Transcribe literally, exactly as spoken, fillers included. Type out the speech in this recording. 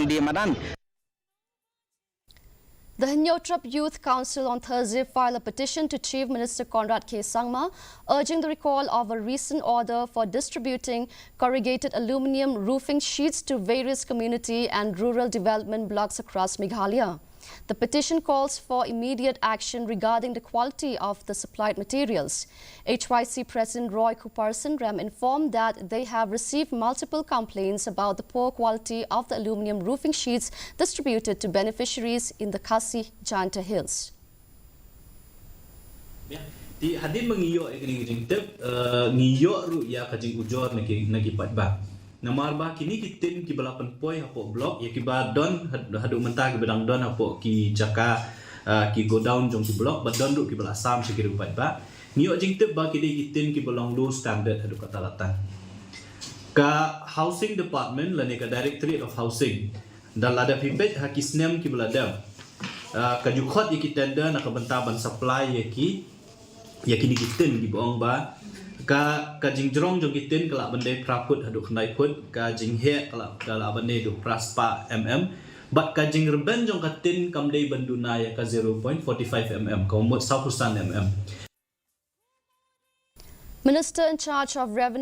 Di madan. The Hynñiewtrep Youth Council on Thursday filed a petition to Chief Minister Conrad K Sangma, urging the recall of a recent order for distributing corrugated aluminium roofing sheets to various community and rural development blocks across Meghalaya. The petition calls for immediate action regarding the quality of the supplied materials. H Y C President Roy Kuparson Rem informed that they have received multiple complaints about the poor quality of the aluminium roofing sheets distributed to beneficiaries in the Khasi Jaintia Hills. Ti hadien ba ngi ïoh ïa kane ka jingtip, eh, ngi ïoh ruh ïa ka jingujor na ki, na ki paidbah. Namar ba kine ki tin kiba la pynpoi hapoh block, ïa kiba don had-, haduh mynta kiba dang don hapoh ki jaka, eh, ki godown jong ki block, bad don ruh kiba la sam sha ki riew paidbah. Ngi ïoh jingtip ba ki dei ki tin kiba long low standard haduh katta katta. Ka Housing Department lane ka Directorate of Housing, da lada phi peit ha ki snem kiba la dep, ah, ka ju khot ïa ki tender na ka bynta ban supply ïa ki, ïa kine ki tin kiba ong ba ka, ka jingjrong jong ki tin ka lah ban dei phra phut haduh khyndai phut, ka jingheh ka lah, ka lah ban dei haduh phra spah mm, bad ka jingrben jong ka tin kam dei ban duna ïa ka zero point four five mm, ka mut sawphew san mm. Minister in charge of Revenue